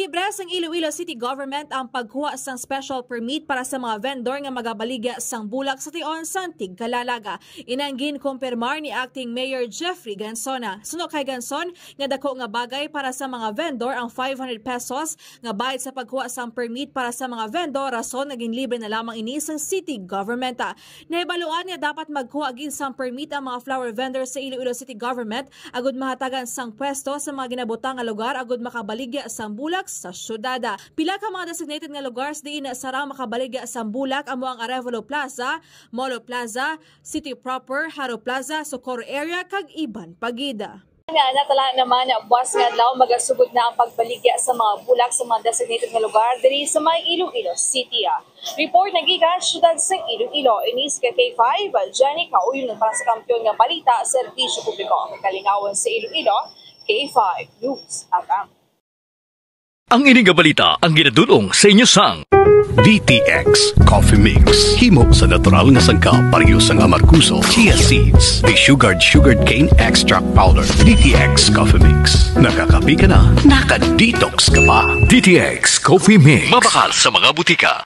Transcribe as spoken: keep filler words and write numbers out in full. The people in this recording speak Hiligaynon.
Libre sang Iloilo City Government ang pagkuha sang special permit para sa mga vendor nga magabaligya sang bulak sa tion sang tigkalalaga. Inang ginkumpirmar ni Acting Mayor Jeffrey Gansona. Suno kay Ganson, nga dako nga bagay para sa mga vendor ang five hundred pesos nga bayad sa pagkuha sang permit para sa mga vendor, rason nga ginlibre na lamang ini sang city government. Nahibaluan nga dapat magkuha gid sang permit ang mga flower vendor sa Iloilo City Government agud mahatagan sang pwesto sa mga ginabutang nga lugar agud makabaligya sang bulak sa syudad. Pila ka mga designated nga lugar diin sarang makabaligya sang bulak amo ang Arevalo Plaza, Molo Plaza, City Proper, Haro Plaza, Socorro Area, kag iban pa gid. Nga natala naman, buwas nga adlaw magasugod na ang pagbaligya sa mga bulak sa mga designated nga lugar diri sa may Iloilo City. Report nagikan siyudad sa Iloilo, ini si K five Jenny Kauyon para sa Kampiyon nga Balita, Serbisyo Publiko, Kalingawan sa Iloilo, K five News F M. Ang ini nga balita ang ginadul-ong sa inyo sang D T X Coffee Mix. Himo sa natural nga sangkap, pareho sang amargoso, chia seeds, desugared sugared cane extract powder. D T X Coffee Mix. Nakakape ka na, naka-detox ka pa. D T X Coffee Mix. Mabakal sa mga butika.